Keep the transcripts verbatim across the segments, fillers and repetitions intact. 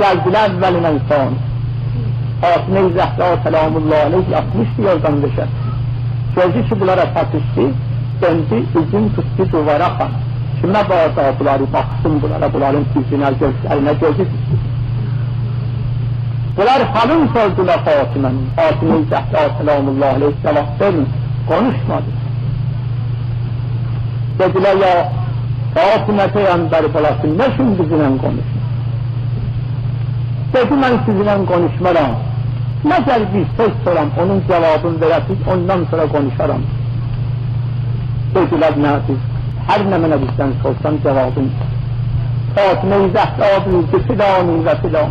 گلدیلر اولین انسان. فاطمه زهرا سلام الله علیها یاتمیشدی یولدان دوشه. گؤردو کی بونلارا چاتیشدی، دؤندو، اوزون توتدو دووارا خان. کی مبادا بونلاری باخسین بونلارا، بونلارین اوزونه، گؤزلرینه، گؤزو دوشسون. بونلار حالین سوردولار فاطمه‌نین. فاطمه زهرا سلام الله علیها جواب وئرمه‌دی، قونوشمادی. دئدیلر: «یا فاطمه، پیغمبر بالاسی، نه اوچون بیزیمله قونوشمور؟» دئدی: «من سیزینله قونوشمارام. مگر بیر سؤز سورام، اونون جوابینی وئره‌سیز، اوندان سونرا قونوشارام.» دئدیلر: «نه، بیز هر نمنه بیزدن سورسان جوابین.» فاطمه زهرا بویوردو: «فلانی و فلان،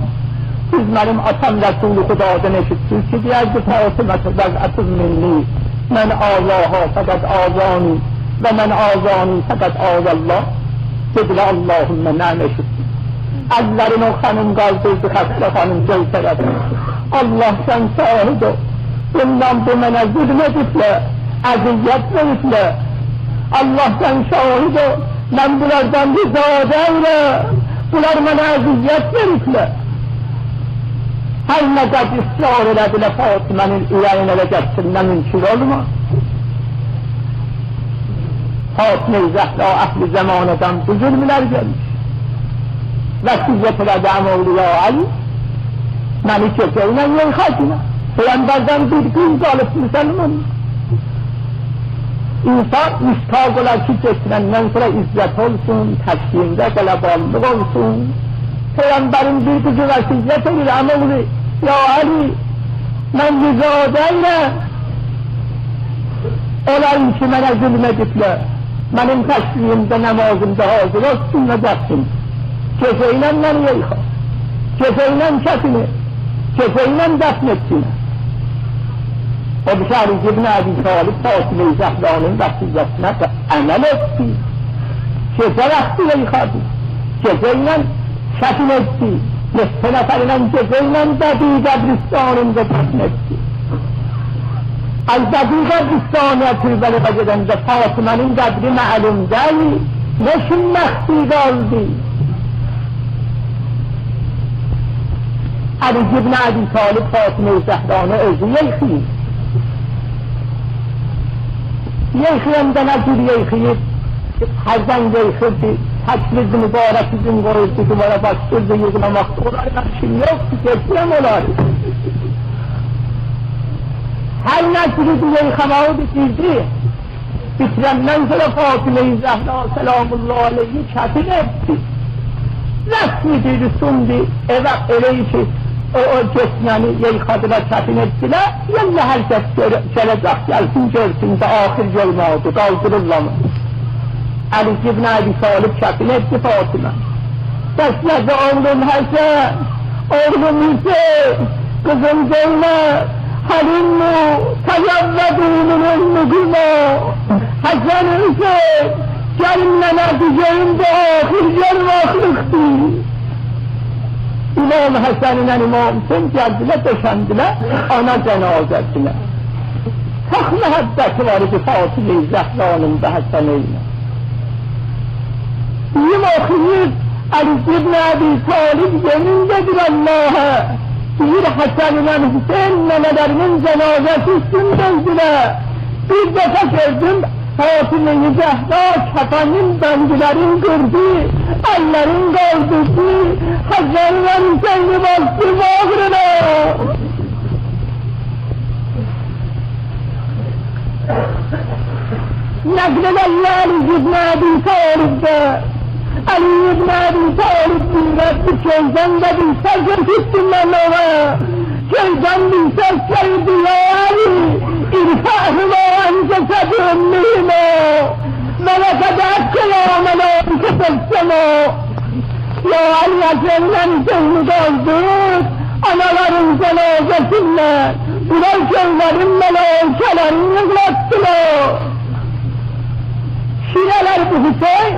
سیز منیم آتام رسول خدادان ائشیتدینیز کی دئیردی: فاطمة بضعة منی، من آذاها فقد آذانی و من آذانی فقد آذی الله؟» دئدیلر: «اللهم نعم، ائشیتدیک.» اللرین او خانیم قالدیردی، خسته خانیم گؤیلره. «الله، سن شاهد اول. بوندان بو منه ظلم ائدیبلر، اذیت وئریبلر. الله، سن شاهد اول. من بونلاردان رضا دئییلم. بونلار منه اذیت وئریبلر.» هر نه قدر اصرار ائله‌دیلر، فاطمه‌نین اوره‌یینه ده گتسینلر، ممکن اولمور. فاطمه زهرا اهل زمانه‌دن بو ظلملر گلمیش. وصیت ائله‌دی: «عم‌اوغلو، یا علی، منی گئجه ایله یئیخادینا. پیغمبردن بیر گون قالیب مسلمان.» انسان مشتاق اولار کی گئچنندن سونرا عزت اولسون، تشییعینده غلبانلیق اولسون. پیغمبرین بیر قیزی وصیت ائدیر: «عم‌اوغلو، یا علی، من رضا دئییلم اونلارین کی منه ظلم ائدیبلر. منیم تشییعیمده، نمازیمدا حاضر اولسون و گلسین. گئجه ایله منی یئیخا. گئجه ایله کفین ائت. گئجه ایله دفن ائتسینلر.» او بیری علی ابن ابی‌طالب فاطمه زهرانین وصیتینه عمل ائتدی. گئجه واختی یئیخادی. گئجه ایله کفین ائتدی. نئچه نفرله گئجه ایله بقیع قبرستانیندا دفن ائتدی. ای، بقیع قبرستانینا، کربلایه گئدنده فاطمه‌نین قبری معلوم دئییل. نه اوچون مخفی قالدی؟ علی ابن ابی‌طالب فاطمه زهرانی اؤزو یئیخاییر. یئیخایاندا نه جور یئیخاییر؟ هردن یئیخیردی، تکلیدی مبارک اوزون قویوردو دووارا، باشلاییردی ییغلاماق. اونلارلا ایشیم یوخدور، گئچیرم اونلاری. هر نه جور ایدی یئیخاماغی بیتیردی. بیتیرندن سونرا فاطمه زهرا سلام الله علیها کفین ائتدی. رسم ائدیردی، سوندو، ائوه ائله کی او، او گئتمه‌نی یئیخادیلار، کفین ائتدیلر. یئلله هر کس گؤره-، گله‌جک، گلسین گؤرسون ده، آخر گؤرمه‌دی، قالدیریرلار. علی ابن ابی‌طالب کفین ائتدی فاطمه. سسله‌دی: «اوغلوم حسن، اوغلوم حسین، قیزیم زینب، هلموا تزودوا من امکما.» حسن، حسین، گلین منه دئیین، بو آخر گؤرمکلیکدیر. امام حسنله امام حسین گلدیلر، دؤشندیلر آنا جنازه‌سینه. چوخ محبتی وار ایدی فاطمه زهرانین به حسنه ایله. دئییم، اوخویور، علی ابن ابی‌طالب یئمین ائدیر اللها. دئییر، حسنله حسین ننه‌لری‌نین جنازه‌سی اوستونده ایدیلر. بیر دفعه گؤردوم، فاطمه زهرا کفنین بندلرین قیردی، اللرین قالدیردی، حسنله حسینی باسدی باغرینا. نقل ائله‌ییر علی ابن ابی‌طالبدن. علی ابن ابی‌طالب دئییر، بیر گؤیدن ده بیر سس ائشیتدیم من اونا. گؤیدن بیر سس گلیردی: «یا علی، ارفعهما عن جسد امهما ولقد اتیاهما ملائکة السماء.» یا علی، حسنله حسینی قالدیر، آنالارین جنازه‌سیندن. بونلار گؤیلرین ملائکه‌لرینی ییغلاتدیلار. شیعه‌لر بو حسین،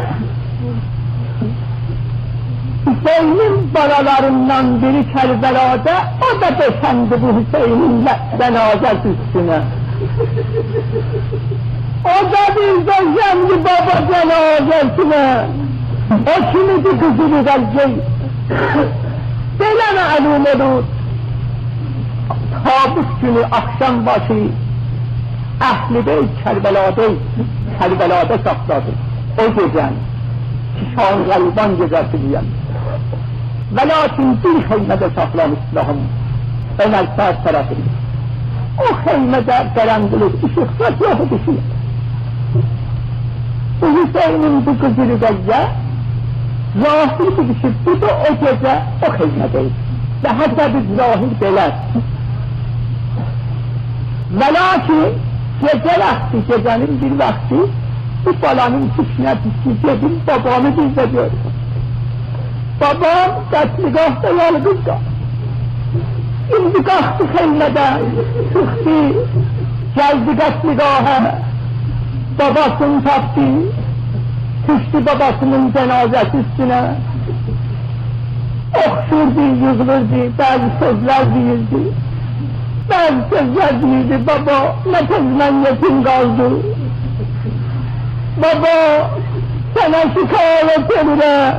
حسینین بالالاریندان بیری کربلادا، او دا دؤشندی بو حسینین ل-، جنازه‌سی اوستونه. او دا بیر دؤشندی بابا جنازه‌سینه. او کیمیدی قیزیلی قلبی. بئله معلوم اولور. تابوت گونو آخشام باشی اهل بیت کربلادا، کربلادا ساخلادی. او گئجه‌نی، کی شاه غریبان گئجه‌سی دئیه‌ن. ولکن بیر خیمه‌ده ساخلامیشدیلار اونو. عمرسرد طرفینده. او خیمه‌ده قارانلیق، ایشیق زاد یوخ ایدی کی. بو حسینین بو قیزی رقیه ظاهر بودو کی بو دا او گئجه او خیمه‌ده ایدی. و حسب ظاهر بئله. ولکن گئجه واختی، گئجه‌نین بیر واختی بو بالانین فیکرینه دوشدو: گئدیم بابامی بیر ده گؤروم. بابام قتلگاهدا یالقیز قالدی. ایندی قالخدی خیمه‌دن، چیخدی، گلدی قتلگاها. باباسینی تاپدی، دوشدو باباسینین جنازه‌سی اوستونه. اوخشوردو، ییغیلیردی، بعضی سؤزلر دئییردی. بعضی سؤزلر دئییردی: «بابا، نه تئز من یئتیم قالدیم. بابا، سنه شکایت ائدیرم.»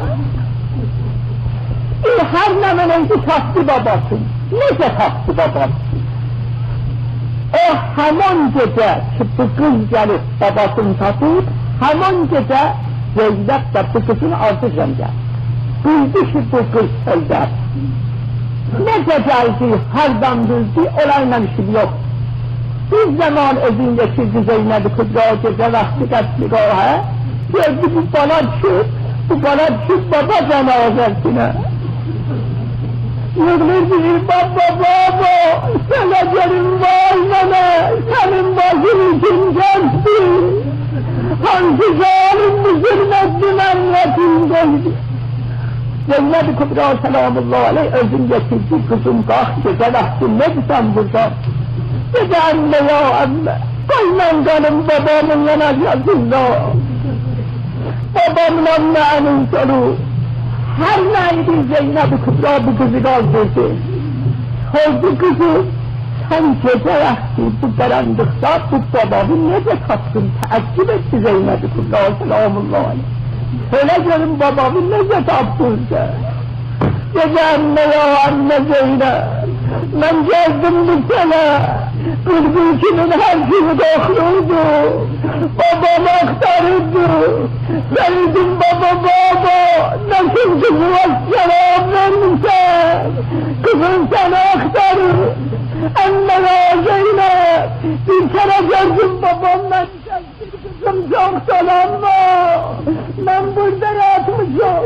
ائ، هر نمنه کی تاپدی باباسینی. نئجه تاپدی باباسینی؟ او همان گئجه کی بو قیز گلیب باباسینی تاپیب، همان گئجه زینب ده بو قیزین آردینجا گلدی. بیلدی کی بو قیز اؤلدو. نئجه گلدی، هاردان بیلدی، اونلارلا ایشی یوخ. بیر زامان اؤزون یئتیردی زینب کبری گئجه واختی قتلگاها، گؤردو بو بالا دوشوب، بو بالا دوشوب بابا جنازه‌سینه. ییغیلیردی: «بابا، بابا، سنه گؤروم، وای منه، سنین باشین ایچین گئتدی. هانسی ظالم بو ظلمتلی منی یئتیم قویدو؟» زینب کبری سلام الله علیها اؤزون یئتیردی: «قیزیم، قالخ، گئجه واختی نئدیرسن بورادا؟» دئدی: «عمه، یا عمه، قوی من قالیم بابامین یاناجاغیندا. باباملا منیم سونوم.» هر نه ایدی، زینب کبری بو قیزی قالدیردی. سوردو: «قیزیم، سن گئجه واختی بو قارانلیقدا بو بابامی نئجه تاپدین؟» تعجب ائتدی زینب کبری سلام الله علیها. «سؤیله گؤروم، بابامی نئجه تاپدین سن؟» دئدی: «عمه، یا عمه زینب، من گلدیم بو چالا، بولبول کیمین هر گونو قوخلوردوم. بابامی آختاریردیم. دئییردیم: بابا، بابا، ناسیب قیزیما جاواب وئرمیرسن؟ قیزین سنی آختاریر. عمه، یا زینب، بیر کره گؤردوم بابام منی چکدیر، قیزیم، چوخ دولانما. من بورادا یاتمیشام.»